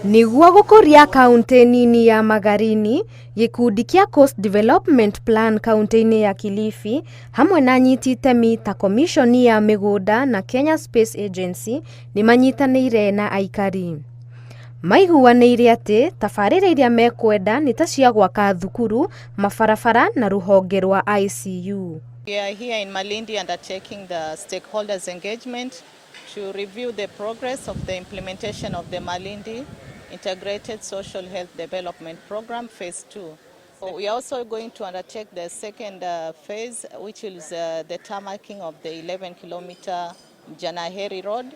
Nĩguo gũkũria kaunti nini ya Magarini, gĩkundi kĩa Coast Development Plan kaunti-inĩ ya Kilifi hamwe na anyiti itemi ta Komishoni ya Mĩgũnda na Kenya Space Agency nĩ manyitanĩire na aikari. Maiguanĩire atĩ tabarĩra iria mekwenda nĩ ta cia gwaka thukuru, mabarabara na rũhonge rwa ICU. We are here in Malindi undertaking the stakeholders engagement to review the progress of the implementation of the Malindi Integrated Social Health Development Program Phase 2. So we are also going to undertake the second phase, which is the tarmacking of the 11-kilometer Janaheri Road.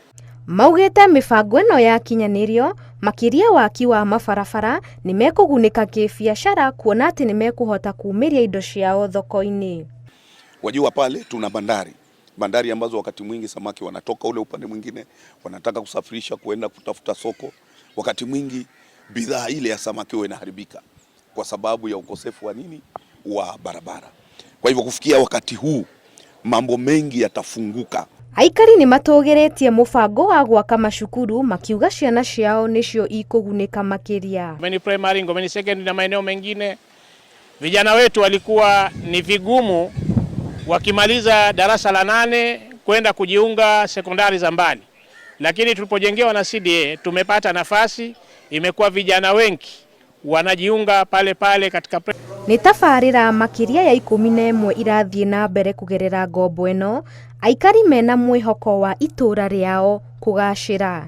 Maugĩte mĩbango ĩno yakinyanĩrio, makĩria waki wa mabarabara, nĩ mekũgunĩka kĩbiacara kuona atĩ nĩ mekũhota kumĩria indo ciao thoko-inĩ. Wajua pale tuna bandari, bandari ambazo wakati mwingi samaki wanatoka ule upande mwingine, wanataka kusafirisha kuenda kutafuta soko. Wakati mwingi bidhaa ile ya samaki huwa inaharibika kwa sababu ya ukosefu wa nini, wa barabara. Kwa hivyo kufikia wakati huu mambo mengi yatafunguka. Aikari nĩ matũgĩrĩtie mũbango wa gwaka macukuru makiuga ciana ciao nĩcio ikũgunĩka makĩria. Ngomeni Primary, Ngomeni Secondary na maeneo mengine, vijana wetu walikuwa ni vigumu wakimaliza darasa la 8 kwenda kujiunga sekondari za mbali, lakini tulipojengewa na CDA tumepata nafasi, imekuwa vijana wengi wanajiunga pale pale katika Nĩ tabarĩra makĩria ya 11 irathiĩ na mbere kũgerera ngombo ĩno, aikari mena mwĩhoko wa itũra rĩao kũgacĩra.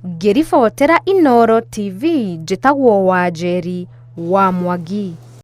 Ngĩribotera Inooro TV, njĩtagwo Wanjeri wa Mwangi.